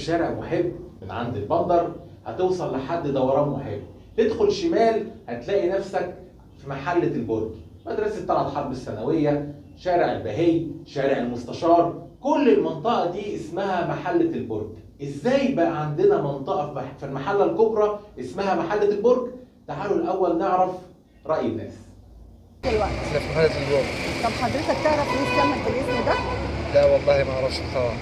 شارع محب من عند البندر هتوصل لحد دوران محب، تدخل شمال هتلاقي نفسك في محلة البرج، مدرسة طلعت حرب الثانوية، شارع البهي، شارع المستشار، كل المنطقة دي اسمها محلة البرج. ازاي بقى عندنا منطقة في المحلة الكبرى اسمها محلة البرج؟ تعالوا الأول نعرف رأي الناس. دلوقتي احنا في محلة البرج. طب حضرتك تعرف ليه اتسمت بالاسم ده؟ لا والله ما اعرفش بصراحة.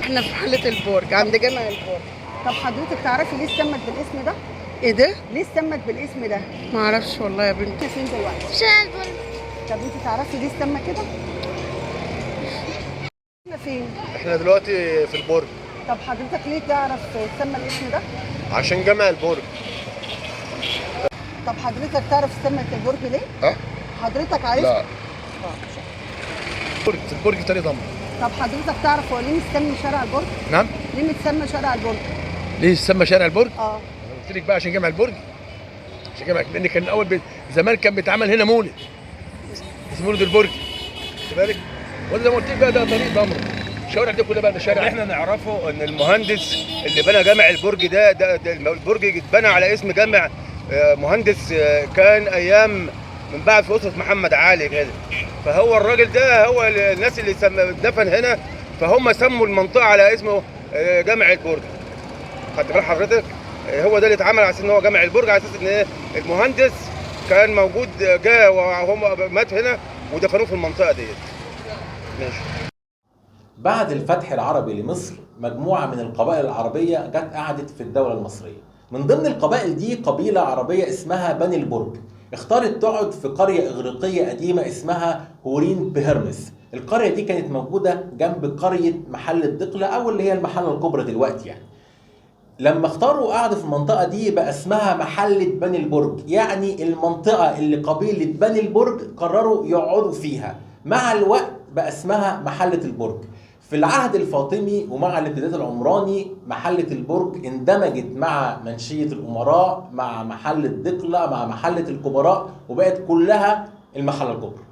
احنا في محلة البرج عند جامع البرج. طب حضرتك تعرفي ليه اتسمت بالاسم ده؟ ايه ده؟ ليه اتسمت بالاسم ده؟ ما اعرفش والله يا بنتي. انت فين دلوقتي؟ شارع البرج. طب انت تعرفي ليه اتسمى كده؟ احنا فين؟ احنا دلوقتي في البرج. طب حضرتك ليه تعرف اتسمى الاسم ده؟ عشان جامع البرج. طب حضرتك تعرف اتسمت البرج ليه؟ اه حضرتك عرفت؟ لا. البرج، البرج تاني ضمن. طب حضرتك تعرف هو ليه متسمي شارع البرج؟ نعم. ليه متسمى شارع البرج؟ ليه اتسمى شارع البرج؟ اه انا قلت لك بقى عشان جامع البرج. عشان جامع، لان كان الاول زمان كان بيتعمل هنا مولد اسمه مولد البرج. خد بالك؟ وزي ما قلت لك بقى ده طريق ضمر. الشوارع دي كلها بقى ده شارع. اللي احنا نعرفه ان المهندس اللي بنى جامع البرج ده البرج اتبنى على اسم جامع مهندس كان ايام من بعد في اسره محمد علي كده، فهو الراجل ده هو الناس اللي دفن هنا، فهم سموا المنطقة على اسمه جامع البرج. خدت بال حضرتك؟ هو ده اللي اتعمل على اساس ان هو جامع البرج، على اساس ان المهندس كان موجود جاء وهم مات هنا ودفنوه في المنطقة ديت. ماشي. بعد الفتح العربي لمصر مجموعة من القبائل العربية جت قعدت في الدولة المصرية. من ضمن القبائل دي قبيلة عربية اسمها بني البرج، اختارت تقعد في قرية إغريقية قديمة اسمها هورين بهرمس. القرية دي كانت موجودة جنب قرية محل الدقلة أو اللي هي المحلة الكبرى دلوقتي يعني. لما اختاروا قعدوا في المنطقة دي بقى اسمها محلة بني البرج، يعني المنطقة اللي قبيلة بني البرج قرروا يقعدوا فيها. مع الوقت بقى اسمها محلة البرج. في العهد الفاطمي ومع الامتداد العمراني محلة البرج اندمجت مع منشية الأمراء، مع محلة دقلة، مع محلة الكبراء، وبقت كلها المحلة الكبرى.